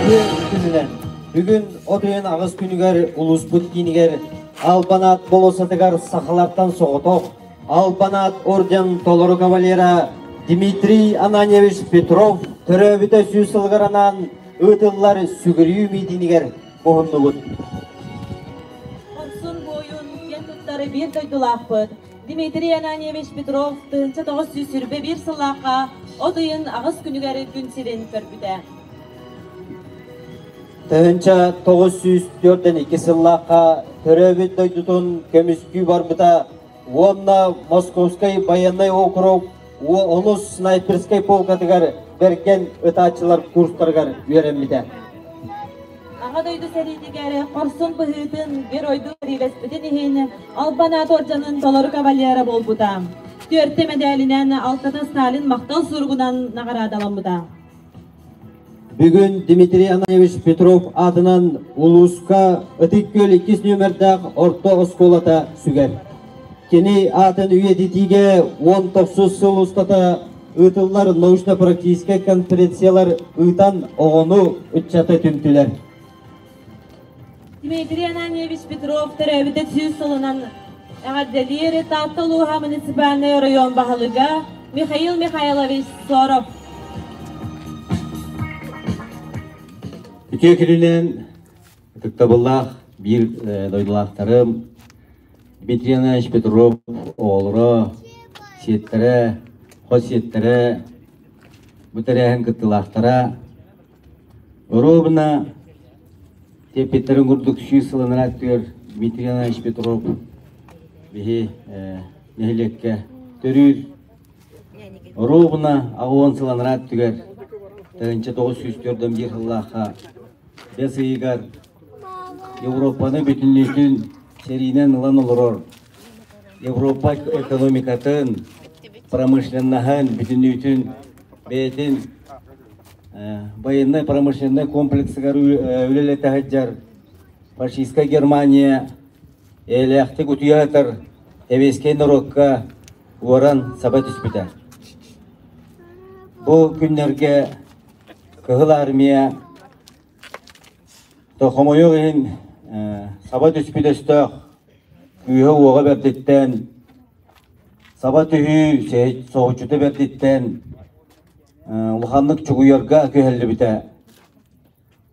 Үтүө күнүнэн! Бүгүн от ыйын аҕыс күнүгэр улууспут киинигэр Албан-Аат болуоссатыгар сахалартан соҕотох Албан-Аат орден толору кавалера Дмитрий Ананьевич Петров төрөөбүтэ сүүс сылыгар анаан ыытыллар сүгүрүйүү миитинигэр муһуннубут. Хорсун буойун киэн туттар биир дойдулаахпыт Дмитрий Ананьевич Петров 1921 сыллаахха от ыйын аҕыс күнүгэр күн сирин көрбүтэ. 1904 сыллаахха төрөөбүт дойдутун көмүскүү барбыта уонна Московскай байыаннай округ онус снайперскай полкатыгар бэргэн ытааччылар курстарыгар үөрэммитэ. Аҕа дойду сэриитигэр хорсун быһыытын, геройдуу сэриилэспитин иһин Албан аат ордьанын толору кавалера буолбута. Түөртэ мэдээлинэн, алтата Сталин махтал суругунан наҕараадаламмыта. Бүгүн Дмитрий Ананьевич Петров аатынан улууска Ытык Күөл иккис нүөмэрдээх орто оскуолата сүгэр. Кини аатын үйэтитиигэ уон тохсус сыл устата ыытыллар научно-практическай конференциялар ыытан оҕону, ыччаты түмтүлэр. Дмитрий Ананьевич Петров төрөөбүтэ сүүс сылынан эҕэрдэлиир Таатта улууһа муниципальнай оройуон баһылыга Михаил Михайлович Соров. Үтүө күнүнэн ытыктабыллаах биир дойдулаахтарым Дмитрий Иванович Петров оҕолоро, сиэттэрэ, хос сиэттэрэ, бу тэрээһин кыттыылаахтара Оруобуна тиэппиттэрин курдук сүүс сылынан аттыгар Дмитрий Иванович Петров биһи нэһилиэккэ төрүүр. Оруобуна аҕыс сыланар аттыгар 1904 сыллаахха бэс ыйыгар Европаны бүтүннүүтүн сэриинэн ылан олорор Европа экономикатын, промышленноһын бүтүннүүтүн бэйэтин Военнай-промышленнай комплексыгар үлэлэтэ сылдьар фашистскай Германия эйэлээхтик утуйа сытар сэбиэскэй норуокка уоран саба түспүтэ. Бу күннэргэ Кыһыл Армия хомойуох иһин саба түспүт өстөөх күүһэ-уоҕа бэрдиттэн, саба түһүү соһуччута бэрдиттэн улаханнык чугуйарга күһэллибитэ.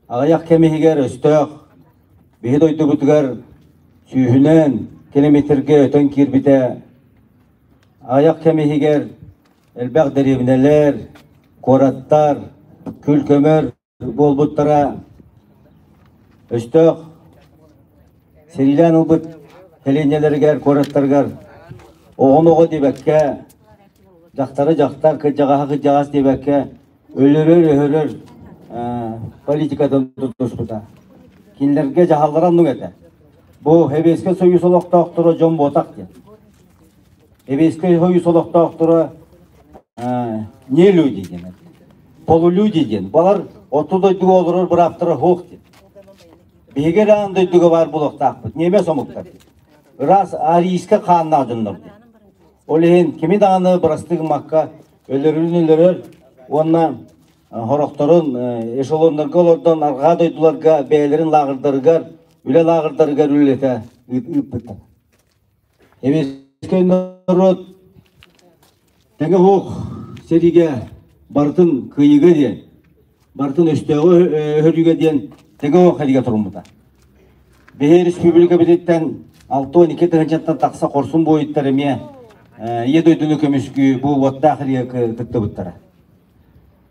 Аҕыйах кэм иһигэр өстөөх биһи дойдубутугар сүүһүнэн километргэ өтөн киирбитэ. Аҕыйах кэм иһигэр элбэх дэриэбинэлэр, куораттар, күл-көмөр буолбуттара. Өстөөх сэриилээн ылбыт сэлиэнньэлэригэр, куораттарыгар оҕону оҕо диэбэккэ, дьахтары дьахтар, кырдьаҕаһы кырдьаҕас диэбэккэ өлөрөр-өһөрөр политикатын тутуспута. Кинилэргэ дьаһаллара оннук этэ. Бу Сэбиэскэй Союз олохтоохторо дьон буотах диэн. Сэбиэскэй Союз олохтоохторо не люди диэн. Полулюди диэн. Балар орто дойдуга олорор бырааптара суох диэн. Биһиги эрэ аан дойдуга баар буолуохтаахпыт. Ньиэмэс омуктар. Ыраас арийскай хааннаах дьоннор диэн. Ол иһин кими даҕаны бырастыы гыммакка өлөрүн өлөрөр уонна сорохторун эшелоннарга олордон арҕаа дойдуларга бэйэлэрин лааҕырдарыгар, үлэ лааҕырдарыгар үлэлэтэ ыыппыттар. Сэбиэскэй норуот тэҥэ суох сэриигэ барытын кыайыыга диэн, барытын өстөөҕү өһөрүүгэ диэн тэҥэ суох сэриигэ туруммута. Биһи республикабытыттан 62 тыһыынчаттан тахса хорсун буойуттар эмиэ Ийэ дойдуну көмүскүү бу уоттаах сэриигэ кыттыбыттара.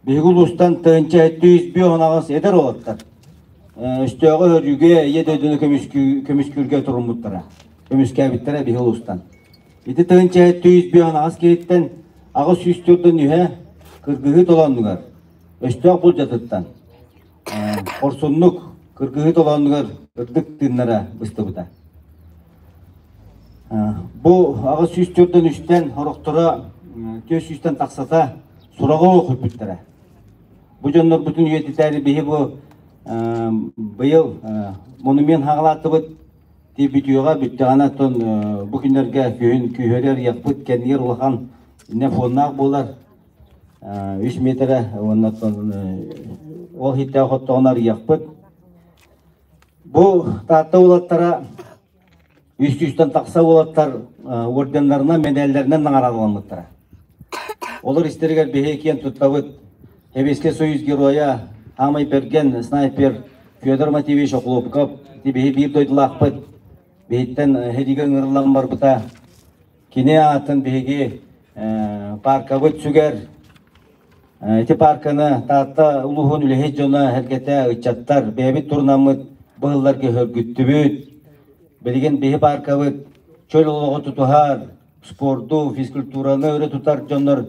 Биһиги улуустан тыһыынча 758 эдэр уолаттар өстөөҕү өһөрүүгэ Ийэ дойдуну көмүскүүргэ туруммуттара, көмүскээбиттэрэ биһи улуустан. Ити тыһыынча 758 киһиттэн 804 үһэ кыргыһыы толоонугар өстөөх былдьатыттан хорсуннук кыргыһыы толоонугар ырдык тыыннара быстыбыта. Бу 804 үстэн сорохторо 400-тэн тахсата сураҕы охуппуттара. Бу дьоннорбутун үйэтитээри биһи бу быйыл монумент хаҕалаатыбыт ти бүтүөҕэ бүттэҕинэ оттон бу күннэргэ күһүн күүһүрэр яппыт кэннигэр улахан инне фоннаах буолар үс метрэ уонна оттон Ол иһиттээх оттоҕун арыйыахпыт. Бу Таатта уолаттара үс сүүстэн тахса уолаттар орденнарынан, медалларынан наҕараадаламмыттара. Олор истэригэр биһиги киэн туттабыт Сэбиэскэй Союз геройа, Аамай Бэргэн снайпер Федор Матвеевич Охлопков биһи биир дойдулаахпыт. Биһиттэн сэриигэ ыҥырыллан барбыта. Кини аатын биһиги паркабыт сүгэр. Ити парканы Таатта улууһун үлэһит дьоно, эргэтэ, ыччаттар бэйэбит турунаммыт быһылларга хөргүттүбүт. Билигин биһи паркабыт чөл олоҕу тутуһар, спорду, физкультураны өрө тутар дьоннор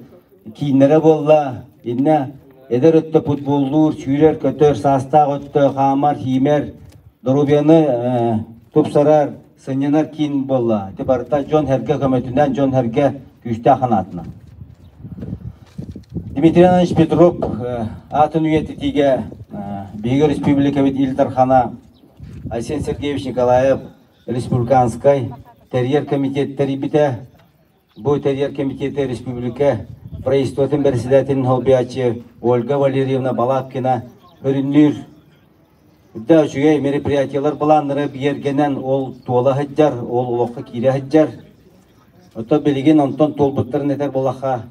кииннэрэ буолла. Иннэ эдэр өттө футболлуур, сүүрэр-көтөр, саастаах өттө хаамар, хиимэр, доруобуйаны тупсарар, сынньанар киин буолла. Ити барыта дьон-сэргэ көмөтүнэн, дьон-сэргэ күүстээх санаатынан. Дмитрий Иванович Петров аатын үйэтитиигэ биһиги республикабыт Ил Дархана Айсен Сергеевич Николаев республиканскай тэрийэр комитет тэрийбитэ. Бу тэрийэр комитеты республика правительствотын бэрэссэдээтэлин солбуйааччы Ольга Валерьевна Балабкина өрүннүүр. Үрдэ үчүгэй мероприятиелар былааннара бигэргэнэн ол туола сылдьар, ол олоххо киирэ сылдьар. Оттон билигин онтон туолбуттарын этэр буоллахха,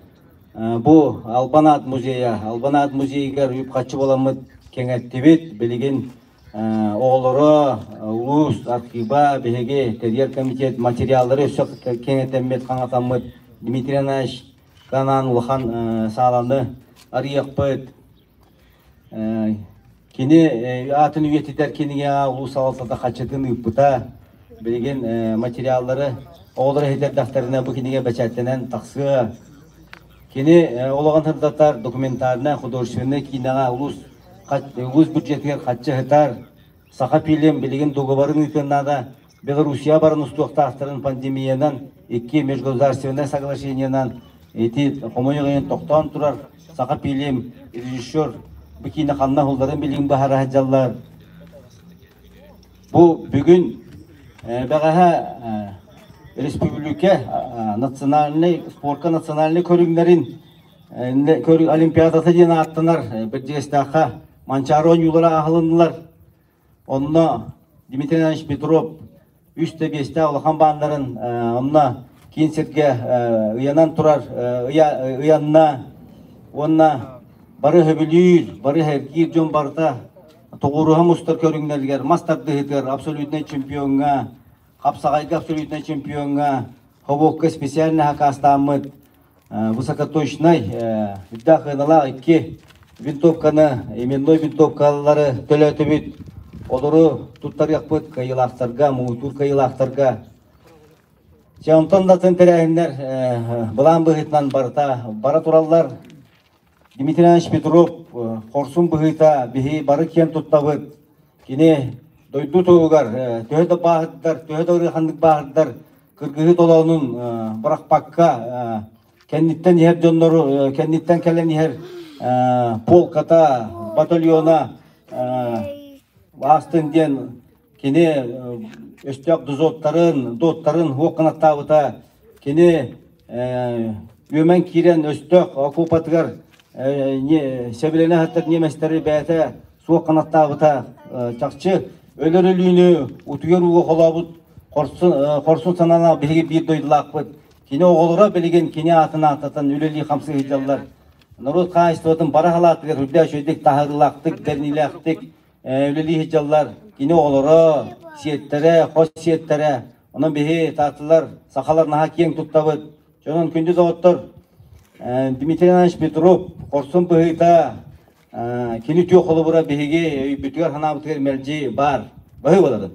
бу Албан аат музейа, Албан аат музейыгар үп-харчы буоламмыт кэҥэттибит. Билигин оҕолоро, улуус архива, биһиги тэрийэр комитет материаллары өссө кэҥэтэммит, хаҥатаммыт Дмитрий Иванович анаан улахан сааланы арыйыахпыт. Кини аатын үйэтитэр кинигэҕэ улуус салалтата хаччытын ыыппыта. Билигин материаллары оҕолор иһитэрдэхтэринэ бу кинигэ бэчээттэнэн тахсыа. Кини олоҕун сырдатар документальнай художественнай киинэҕэ улуус улуус бюджетигэр хаччы ыһытар. Саха фильм билигин дуогабарын ыытыан наада. Белоруссия баран устуохтаахтарын пандемиянан икки межгосударственнай соглашениенан ити хомойуох иһин тохтоон турар. Саха фильм режиссер бу киинэ ханна уһулларын билигин быһаара сылдьаллар. Бу бүгүн бэҕэһээ республика национальнай спорка национальнай көрүҥнэрин олимпиадата диэн ааттанар Бэрдьигэстээххэ Манчаары оонньуулара аһылыннылар. Онно Дмитрий Иванович Петров үс да биэстээх улахан бааннарын онно киин сиргэ ыйанан турар ыйанна уонна бары сөбүлүүр, бары сэргиир дьон барыта тоҕуоруһа мустар көрүҥнэригэр мас тардыһыытыгар абсолютнай чемпиоҥҥа, хапсаҕайга абсолютнай чемпиоҥҥа, хобуокка специально хакаастааммыт высокоточнай үрдээх ыаналаах икки винтовканы, именной винтовкалары төлөөтүбүт. Олору туттарыахпыт кыайыылаахтарга, муҥутуур кыайыылаахтарга. Дьэ, онтон да атын тэрээһиннэр былаан быһыытынан барыта бара тураллар. Дмитрий Иванович Петров хорсун быһыыта биһи бары киэн туттабыт. Кини дойду туһугар төһө да бааһырдар, төһө да ыараханнык бааһырдар, кыргыһыы толоонун бырахпакка кэнниттэн иһэр дьоннору кэнниттэн кэлэн иһэр полката, батальона аастын диэн кини өстөөх дозоттарын, доттарын хуох гынаттаабыта. Кини үөмэн киирэн өстөөх окуопатыгар сэбилэнэ сытар немецтэри бэйэтэ суох гынаттаабыта чахчы өлөр өлүүнү утуйар ууга холообут хорсун санаалаах биһиги биир дойдулаахпыт. Кини оҕолоро билигин кини аатын ааттатан үлэлии-хамсыы сылдьаллар. Норуот хаһаайыстыбатын бары халаатыгар үрдээх үчүгэйдик таһаарыылаахтык, бэриниилээхтик үлэлии сылдьаллар. Кини оҕолоро, сиэттэрэ, хос сиэттэрэ. Онон биһи таатталар, сахалар наһаа киэҥ туттабыт. Дьонун күндү доҕоттор, Дмитрий Иванович Петров хорсун быһыыта кини үтүө холобура биһиги өйбүтүгэр-санаабытыгар мэлдьи баар. Баһыы буоларын.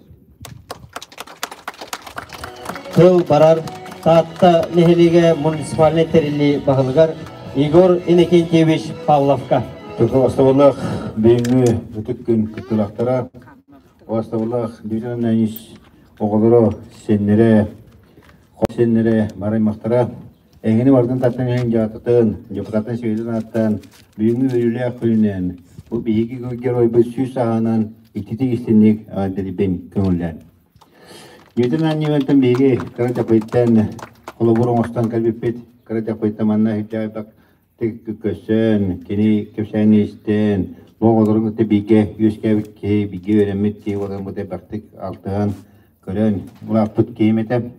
Тыл барар Таатта нэһилиэгэ муниципальнай тэриллии баһылыгар Егор Иннокентьевич Павловка. Остоболлоох бүгүҥҥү ытык күн кыттыылаахтара, Остоболлоох Дмитрий Иванович оҕолоро, сиэннэрэ, хос сиэннэрэ, бары аймахтара Эһигини барытын тартан иһэн дьаататын, депутатын Светин ааттаан, бүгүҥҥү үөрүүлээх күнүнэн, бу биһиги геройбут сүүс сааһынан ититик истинник эҕэрдэлиибин көҥүллээн. Дмитрий Анньевантан биһиги кыра чапыйтан холобур оҥостон кэлбиппит. Кыра чапыйтан манна сирдээҕи көрсөн, кини кэпсээни истэн, Бу оҕолорун кытта бииргэ үөскээбит киһи, бииргэ үөрэммит киһи буолан элбэхтик алтыһан, көрөн улааппыт киһим этэ.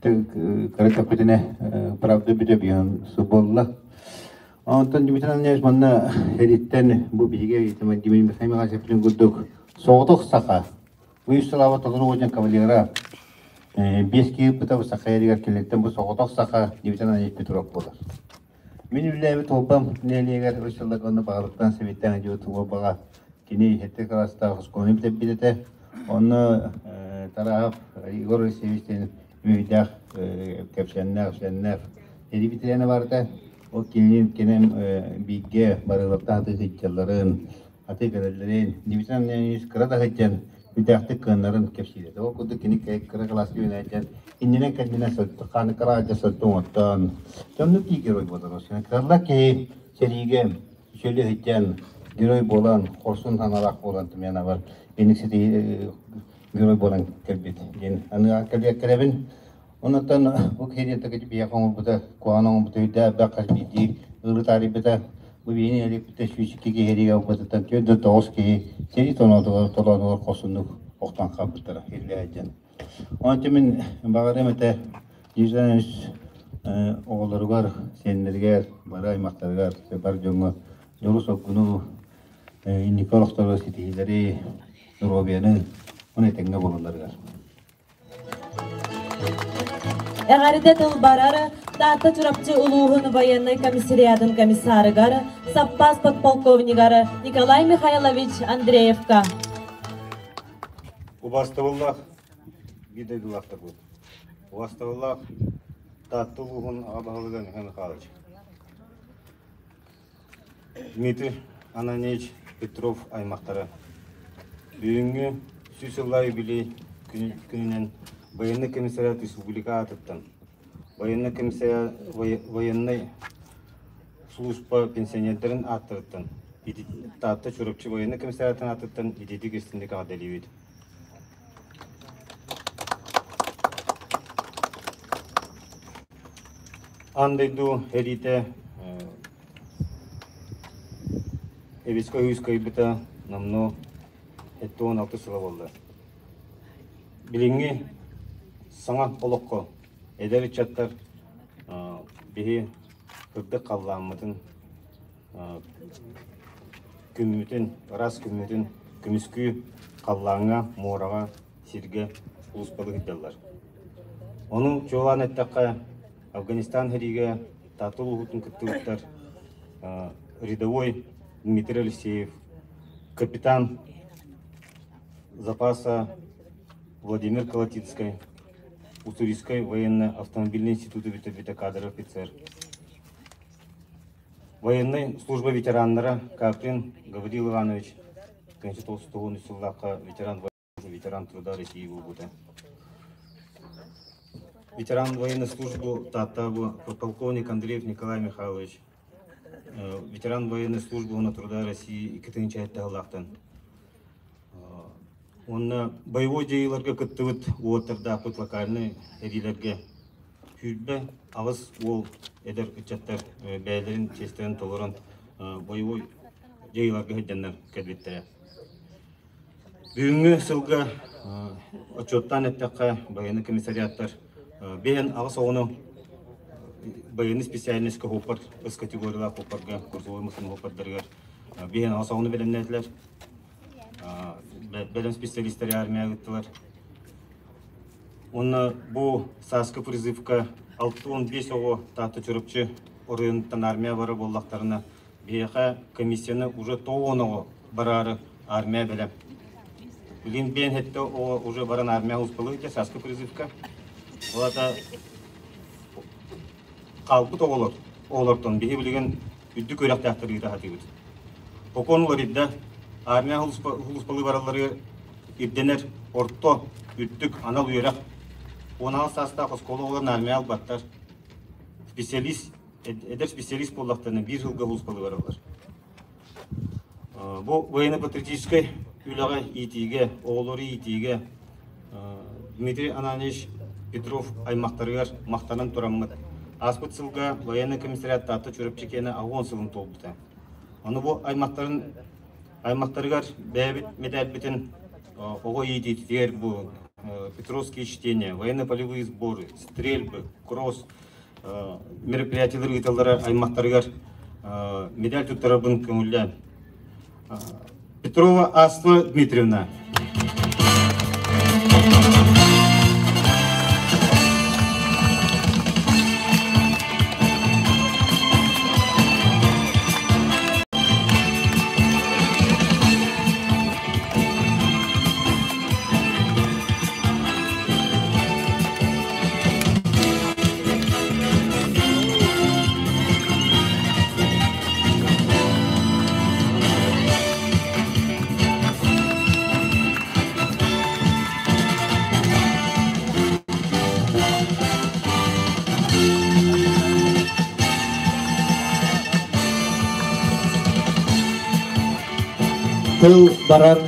Кыра кэппитинэ правда бүтэ биһэн буолла. Онтон Дмитрий Андреевич манна эриттэн бу биһиги Дмитрий Михайлович курдук соҕотох саха бу үс сылаба толору уодьан кавалера биэс киһи ыппыта саха эригэр кэлиттэн бу соҕотох саха Дмитрий Андреевич Петров буолар. Мин үлэлээбит уолбам нэһилиэгэр үс сылларга онно баҕалыктан сэбиэттээн дьиэбит уолбаҕа кини сэттэ кылаастаах оскуоланы бүтэрбит этэ. Онно Тараһов Егор Алексеевич диэн үөйдээх, кэпсээннээх, үсэннээх сэрии бэтэрээнэ баар этэ. Ол кинини кэнэн бииргэ барыылаптаах аты сылдьалларын, аты кэлэллэрин, Дмитрий Андреевич кыра да сылдьан үтээхтик кыаннарын кэпсиир этэ. Ол курдук кини кыра кылааска үөрэнээччи иннинэн кэннинэн сылдьан, хааны кыра сылдьан оттоон, дьоннук кии герой буолар. Кыраллар киһи сэриигэ үчүгэй сылдьан герой буолан, хорсун санаалаах буолан тумянабар инник ситиһии герой буолан кэлбит диэн аны кэлиэккэлэбин. Оннуттан бу киһи биһиэхэ оҥорбута, куһаҕан оҥорбута өйдөөх хас биирдии ыалы таарыйбыта. Бу биһини элиппитэ 102 киһи эригэ ылбытыттан 49 киһи сэрии толоонугар хорсуннук охтон хаалбыттара иллээ дьон. Онон мин баҕарыам этэ Дмитрий оҕолоругар, сиэннэригэр, бары аймахтарыгар, бар дьоҥҥо дьолу-соргуну, инники олохторугар ситиһиилэри, доруобуйаны уонна этэҥҥэ буолалларыгар. Эҕэрдэ тыл барар Таатта Чурапчы улууһун военнай комиссариатын комиссарыгар, саппаас подполковнигар Николай Михайлович Андреевка. Убастабыллаах биир дойдулаахтарбыт. Убастабыллаах Таатта улууһун аҕа баһылыга Михаил Михайлович. Дмитрий Ананьевич Петров аймахтара. Бүгүҥҥү сүүс сыллаах юбилей күнүнэн военный комиссариат республика аатыттан военный комиссариат военнай служба пенсионердарын ааттарыттан Таатта Чурапчы военный комиссариатын аатыттан итиитик истинник эҕэрдэлиибит. Аан дойду эриитэ Эбискэ үһүс кыайбыта номнуо 76 сыла буолла. Билиҥҥи саҥа олоххо эдэр ыччаттар биһи кырдык халлааммытын күммүтүн, ыраас күммүтүн көмүскүү халлааҥҥа, муораҕа, сиргэ сулууспалыы сылдьаллар. Ону чуолаан эттэххэ, Афганистан сэриигэ Таатта улууһун кыттыбыттар рядовой Дмитрий Алексеев, капитан запаса Владимир Колотицкай, Уссурийскай военно-автомобильный институты бүтэрбитэ кадр офицер, Военнай служба ветераннара Каприн Гаврил Иванович, 1993 сыллаахха ветеран ветеран труда России буолбута. Ветеран военной службы Таатта подполковник Андреев Николай Михайлович, ветеран военной службы уонна труда России 2007 сыллаахтан. Уонна боевой дьайыыларга кыттыбыт уоттардаахпыт локальнай эриилэргэ 28 уол эдэр ыччаттар бэйэлэрин чиэстэрин толорон боевой дьайыыларга сылдьаннар кэлбиттэрэ. Бүгүҥҥү сылга отчуоттаан эттэххэ, байыаннай комиссариаттар биһэн аҕыс оҕону байыаннай специальноска хоппар ыс категориялаах хоппарга курсовой массыына хоппардарыгар биһэн аҕыс оҕону бэлэмнээтилэр. Бэлэм специалистары армияҕа ыыттылар. Уонна бу сааскы призывка 65 оҕо Таатта Чурапчы оройуонуттан армия бара буоллахтарына, биһиэхэ комиссияны уже тоон оҕо бараары армия бэлэм. Билин биэн хэттэ оҕо уже баран армия успалыйда сааскы призывка. Ол ата хаалбыт оҕолор оҕолортон биһи билигин үрдүк үөрэхтээхтэр ыыта сатыыбыт. Окон уларыйда, армия сулууспалыы баралларыгар ирдэнэр орто, үрдүк анал үөрэх 16 саастаах оскуола оҕолорун армия албаттар. Специалист, эдэр специалист буоллахтарына биир сылга сулууспалыы бараллар. Бу военно-патриотическай үлэҕэ иитиигэ, оҕолору иитиигэ Дмитрий Ананьевич Петров аймахтарыгар махтанан тураммыт, ааспыт сылга военный комиссариат Таатта Чурапчы киэнэ 80 сылын туолбута. Ону бу аймахтарын Аймактарыгар бэйэбит медальбитин оҕо иитиитигэр бу Петровские чтения, военно-полевые сборы, стрельбы, кросс мероприятиелар ыыталлара аймактарыгар медаль туттарабын көҥүллээн. Петрова Асла Дмитриевна. Тыл барар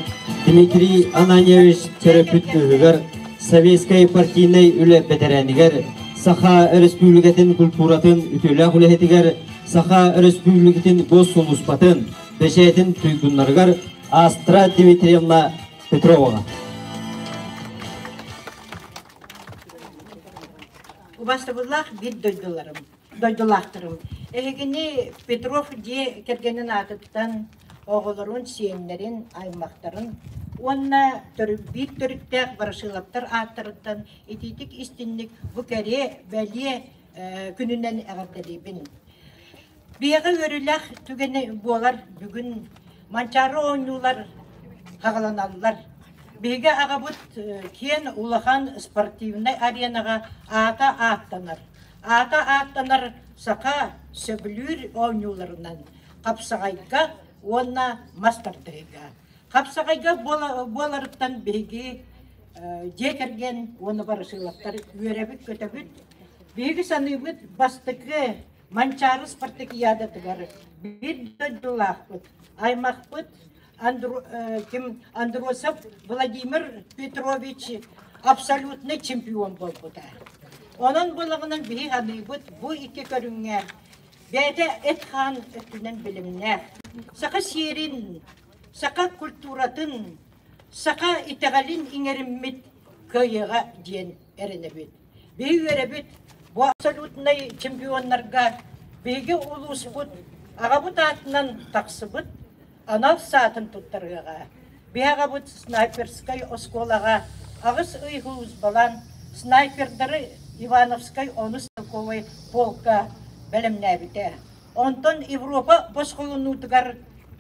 Дмитрий Ананьевич төрөппүт кыыһыгар советскай партийнай үлэ бэтэрээнигэр Саха Өрөспүүбүлүкэтин культуратын үтүөлээх үлэһитигэр Саха Өрөспүүбүлүкэтин госсулууспатын бэчээтин туйгуннарыгар Астра Дмитриевна Петроваҕа. Убастабыллаах биир дойдуларым, дойдулаахтарым, эһигини Петров дьиэ кэргэнин аатыттан оҕолорун, сиэннэрин, аймахтарын уонна биир төрүттээх Ворошиловтар ааттарыттан итиитик истинник бу кэрэ бэлиэ күнүнэн эҕэрдэлиибин. Биһиэхэ үөрүүлээх түгэнэ буолар бүгүн Манчаары оонньуулар хаҕаланаллар. Биһиги аҕабыт киэн улахан спортивнай аренаҕа аата ааттанар. Аата ааттанар саха сөбүлүүр оонньууларынан хапсаҕайга уонна мас тардыһыыга. Хапсаҕайга буоларыттан биһиги дьиэ кэргэн уонна барысыылаптар үөрэбит-көтөбүт. Биһиги саныыбыт бастакы Манчаары спартакиадатыгар биир дойдулаахпыт, аймахпыт ким Андросов Владимир Петрович абсолютный чемпион буолбута. Онон буолаҕынан биһи саныыбыт бу икки көрүҥҥэ бэйэтэ эт-хаан өттүнэн билимнээх, саха сиэрин, саха культуратын, саха итэҕэлин иҥэриммит кыайыаҕа диэн эрэнэбит. Биһи үөрэбит бу абсолютнай чемпионнарга биһиги улууспут аҕабыт аатынан тахсыбыт анал саатын туттарыаҕа. Биһи аҕабыт снайперскай оскуолаҕа аҕыс ый һуусбалаан снайпердары Ивановскай онус стрелковай полка бэлэмнээбитэ. Онтон Европа босхолонуутугар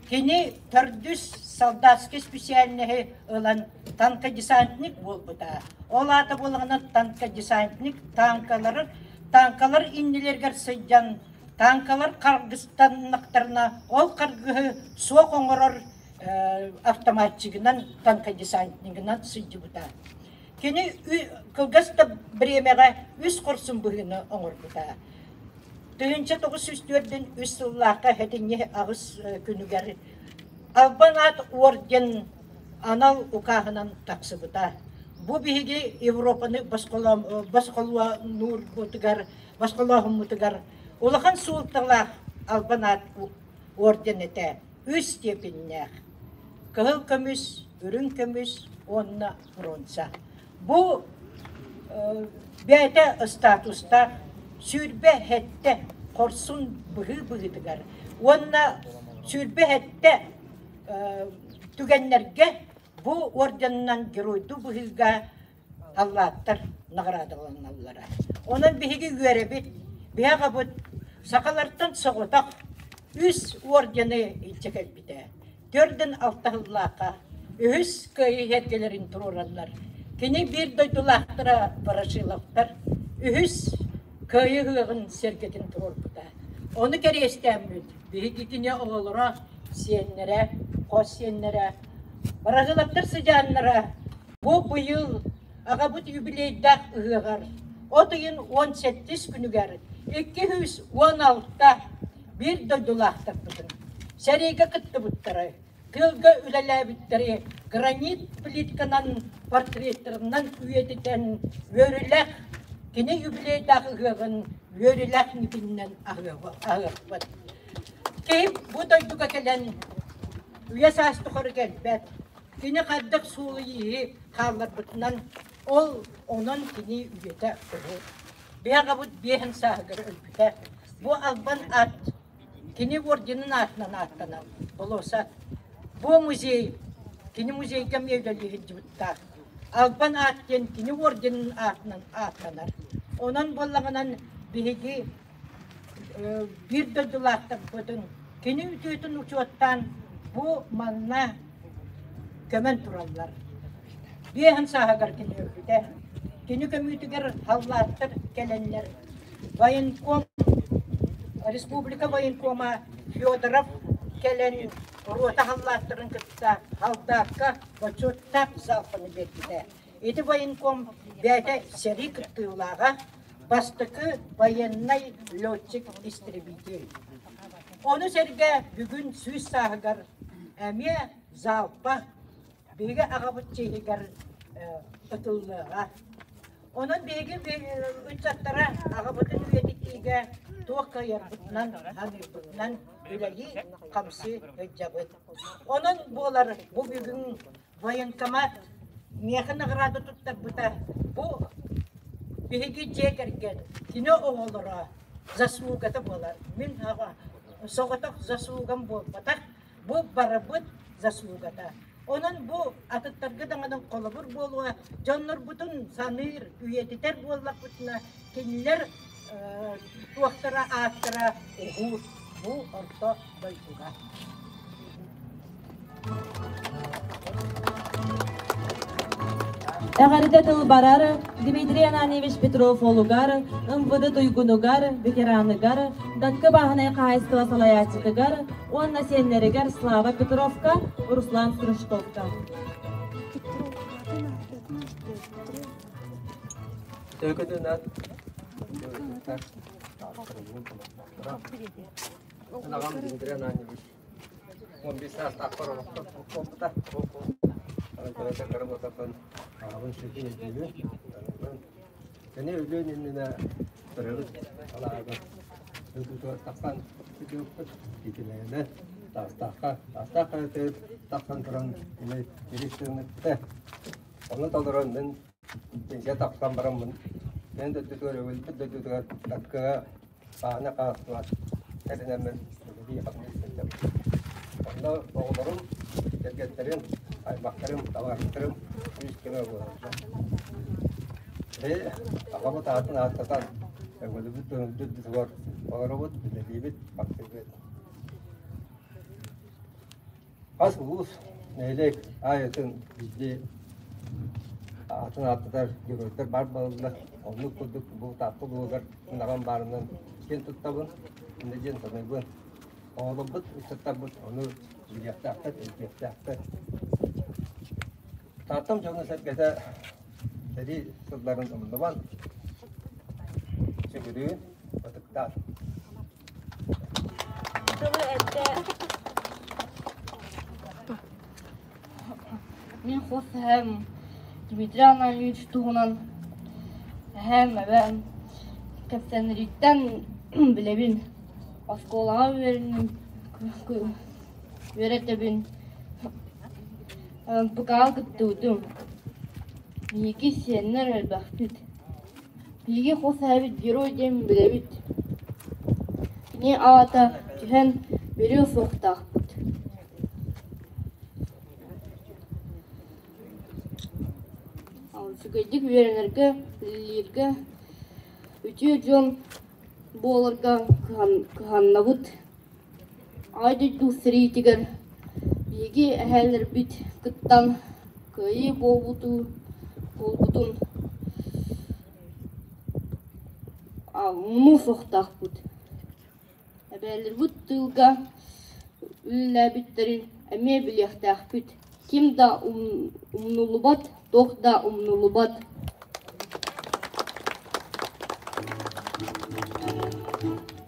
кини төрдүс солдатский специальноһы ылан танкодесантник буолбута. Ол аата буолаҕына танкодесантник танкалары танкалар иннилэригэр сылдьан танкалар харгыстаннахтарына ол харгыһы суох оҥорор автоматчигынан танкодесантнигынан сылдьыбыта. Кини кылгас да бириэмэҕэ үс хорсун быһыыны оҥорбута. 1904 сыллаахха сэтинньи аҕыс күнүгэр Албан аат орден анал укааһынан тахсыбыта. Бу биһиги Европаны босхолоонуурбутугар, босхолооһуммутугар улахан суолталаах Албан аат орден этэ. Үс степеннээх. Кыһыл көмүс, үрүҥ көмүс уонна бронза. Бу бэйэтэ статустаах 27 хорсун быһыы быһыытыгар уонна 27 түгэннэргэ бу орденынан геройдуу быһыыга аллааттар наҕараадаланаллара. Онон биһиги үөрэбит, биһи аҕабыт сахалартан соҕотох үс ордены илдьэ кэлбитэ. Төрдүн алтаһыллаахха үһүс кыайыы эргэлэрин туруораллар. Кини биир дойдулаахтара Ворошиловтар үһүс кыайыы ыһыаҕын сэргэтин туруорбута. Ону кэриэстээммит биһиги кини оҕолоро, сиэннэрэ, хос сиэннэрэ, Ворошиловтар сыдьааннара бу быйыл аҕабыт юбилейдаах ыһыаҕар от ыйын 17 күнүгэр 216 биир дойдулаахтарбытын сэриигэ кыттыбыттары, тыылга үлэлээбиттэри гранит плитканан портреттарынан үйэтитэн үөрүүлээх кини юбилейдаах ыһыаҕын үөрүүлээх митининэн аһыахпыт. Киһи бу дойдуга кэлэн. Үйэ саас тухары кэлбэт. Кини хайдах суолу-ииһи хаалларбытынан, ол онон кини үйэтэ уһун. Биһи аҕабыт биэһин сааһыгар өлбүтэ. Бу албан аат кини орденын аатынан ааттанар болуоссат. Бу музей кини музейга эмиэ үлэлии сылдьыбыттаах. Албан аат диэн кини орденын аатынан ааттанар. Онон буоллаҕынан биһиги биир дойдулаахтарбытын кини үтүөтүн учуоттаан бу манна көмөн тураллар. Биэһин сааһыгар кини өлбүтэ. Кини көмүүтүгэр халлааттар кэлэннэр военком республика военкома Федоров кэлэн рота халлааттарын кытта Халдаакка бочуоттаах залпаны биэрбитэ. Ити военком бэйэтэ сэрии кыттыылааҕа, бастакы военнай летчик-истребитель. Ону сэргэ бүгүн 100 сааһыгар эмиэ залпа биһиги аҕабыт чиэһигэр ытыллыаҕа. Онон биһиги ыччаттара аҕабытын үйэтитиигэ туох кыайарбытынан, ханыырбытынан үлэлии-хамсыы сылдьабыт. Онон буолар бу бүгүн военкомат миэхэ наҕараада туттарбыта. Бу биһиги дьиэ кэргэн, кини оҕолоро заслугата буолар. Мин соҕотох заслугам буолбатах, бу барыбыт заслугата. Онон бу атыттарга даҕаны холобур буолуо, дьоннорбутун саныыр, үйэтитэр буоллахпытына, кинилэр туохтара ааттара уһуур бу орто дойдуга. Эҕэрдэ тыл барар Дмитрий Ананьевич Петров олугар, МВД туйгунугар, ветераныгар, Даккы бааһынай хаһаайыстыба салайааччытыгар уонна сиэннэригэр Слава Петровка, Руслан Стручковка. Аҕам Дмитрий Ананьевич 15 саастаахпар олохтон буолбута. Кырата кыра буолтарбын аҕабын сүтүн өйдүүбүн. Кини өлүөн иннинэ төрөөбүт алааһыгар дойдутугар тахсан сүтүөхпүт итинээнэ Таастаахха Таастаах хайатыгар тахсан туран кини кирис тыыныппыта. Ону толорон мин пенсия тахсан бараммын мен дойдутугар өлбүт дойдутугар Таккыга Аана хаастыбат тэринэммин үлэлии хамныы сылдьабын. Онно оҕолорум, кэргэттэрим, аймахтарым, табаарыстарым күүс-көмө буолаллар. Биһи аҕабыт аатын ааттатан, өҥөлүбүт дойдутугар олоробут, үлэлиибит, хамсыыбыт. Хас улуус, нэһилиэк аайытын биирдии аатын ааттатар геройдар баар буолаллар. Оннук курдук бу Таатта улууһугар ынаҕым баарынан киэн туттабын, инньэ диэн саныыбын. Оҕолорбут, ыччаттарбыт ону билиэхтээхтэр, өйдүөхтээхтэр. Тааттам дьоно-сэргэтэ сэрии сылларын умнубан, сүгүрүүн, ытыктаан. Тылы эттэ Мин хос эһэм Дмитрий Анатольевич туһунан эһээм, эбээм кэпсэнэриттэн билэбин. Оскуолаҕа үөрэнэн үөрэтэбин. МПК-ҕа кыттыбытым. Биһиги сиэннэр элбэхпит. Биһиги хос эһэбит герой диэн билэбит. Кини аата түһэн биэриэ суохтаахпыт. Үчүгэйдик үөрэнэргэ, үлэлииргэ, үтүө дьон буоларга кыһаннабыт. Аҕа дойду сэриитигэр биһиги эһээлэрбит кыттан кыайыы буолбутун умнуо суохтаахпыт. Эбээлэрбит тыылга үлэлээбиттэрин эмиэ билиэхтээхпит. Ким да умнуллубат, туох да умнуллубат.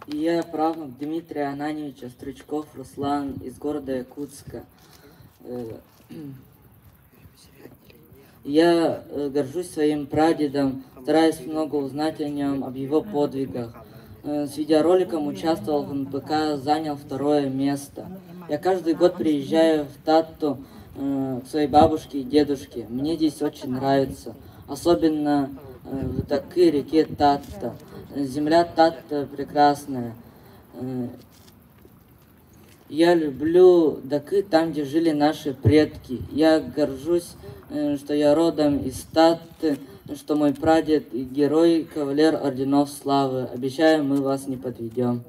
Я правнук Дмитрия Ананьевича Стручков Руслан из города Якутска. Я горжусь своим прадедом, стараюсь много узнать о нем, об его подвигах. С видеороликом участвовал в НПК, занял второе место. Я каждый год приезжаю в Татту к своей бабушке и дедушке. Мне здесь очень нравится. Особенно в Дакы реке Татта. Земля Татта прекрасная. Я люблю Дакы там, где жили наши предки. Я горжусь, что я родом из Татты, что мой прадед герой, кавалер орденов славы. Обещаю, мы вас не подведем.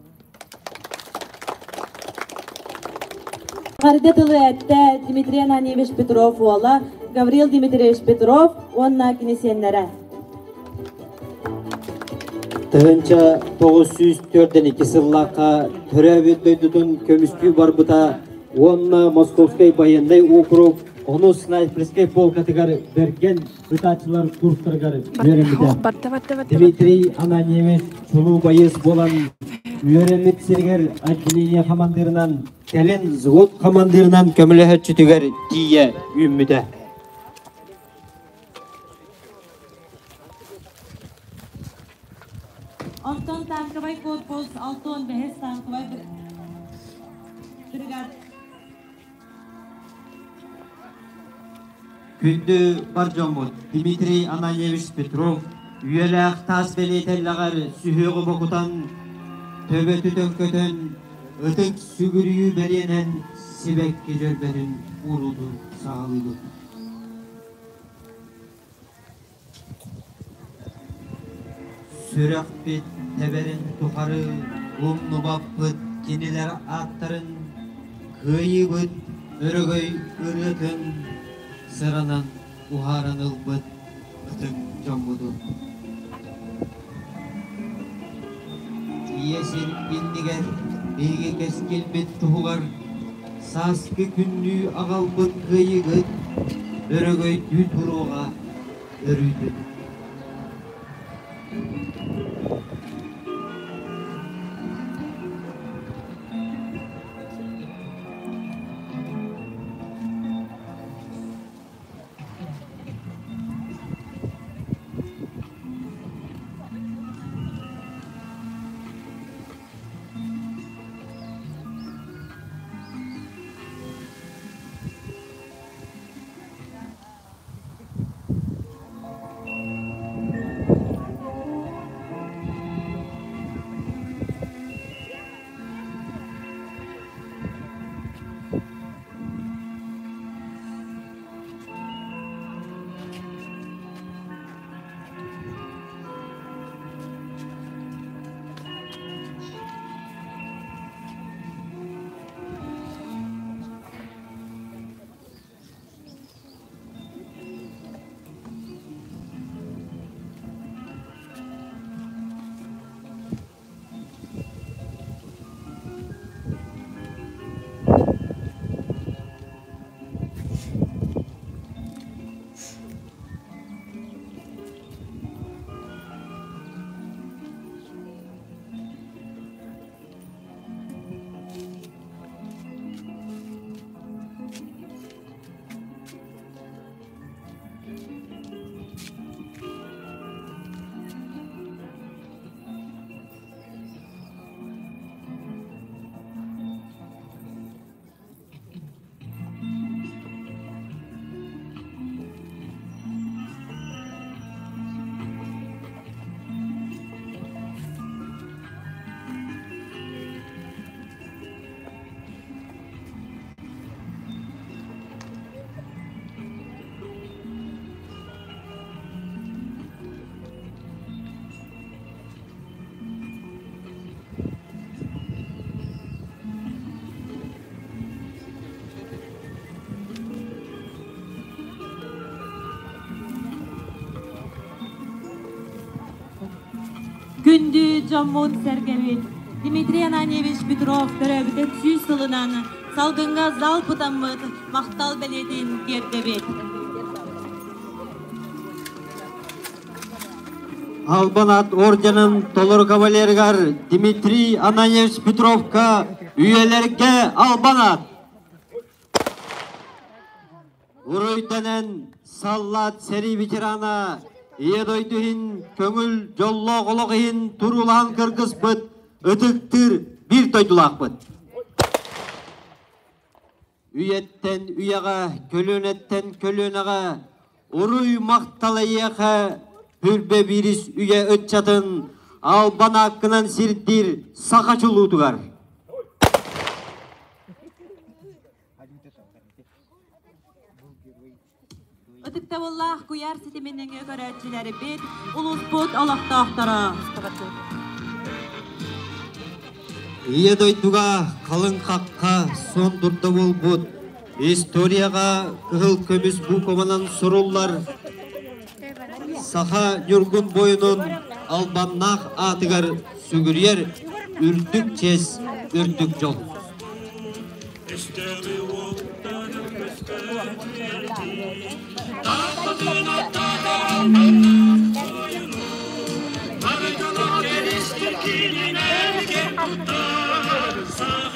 Эҕэрдэ тылы эттэ Дмитрий Ананьевич Петров уола Гаврил Дмитриевич Петров уонна кини сиэннэрэ. 1942 сыллаахха төрөөбүт дойдутун көмүскүү барбыта уонна Московскай байыаннай округ онус снайперскай полкатыгар бэргэн ытааччылар курстарыгар үөрэммитэ. Дмитрий Ананьевич чулуу байыас буолан үөрэммит сиригэр отделение хамандыырынан, кэлин взвод хамандыырынан көмөлөһөччүтүгэр тиийэ үүммүтэ. Онтон танковай корпус 65 танковай бригада Күндү бар дьоммут Дмитрий Ананьевич Петров үйэлээх таас бэлиэтэллэҕэр сүһүөҕү бокутан, төбөтү төҥкөтөн, ытык сүгүрүйүү бэлиэнэн сибэкки дьөрбөтүн уруутун саҕалыыбыт. Сүрэхпит тэбэрин тухары умнубаппыт кинилэр ааттарын, кыайыыбыт өрөгөй ырыатын сыранан уһааран ылбыт ытык дьоммутун. Ийэ сир иннигэр биһиги кэскилбит туһугар сааскы күннүү аҕалбыт кыайыыгыт өрөгөйдүү туруоҕа өрүүтүн. Күндү дьоммут сэргэбит Дмитрий Ананьевич Петров төрөөбүтэ 100 сылынан салгыҥҥа зал пытаммыт махтал бэлиэтин тиэрдэбит. Албан ат орденын толору кавалерыгар Дмитрий Ананьевич Петровка үйэлэргэ албан ат! Уруйданан саллаат сэрии ветерана Ийэ дойду иһин көҥүл дьоллоох олох иһин туруулаһан кыргыспыт ытыктыыр биир дойдулаахпыт. Үйэттэн үйэҕэ, көлүөнэттэн көлүөнэҕэ уруй махтал эйиэхэ Хүрбэ биирис үйэ ыччатын албан ааккынан сирдиир саха чулуутугар. Ытыктабыллаах куйаар ситимин нөҥүө көрөөччүлэрбит, улууспут олохтоохторо. Ийэ дойдуга халыҥ хахха суон дурда буолбут историяҕа кыһыл көмүс буукубанан суруллар саха ньургун буойунун албаннаах аатыгар сүгүрүйэр үрдүк чиэс, үрдүк дьол.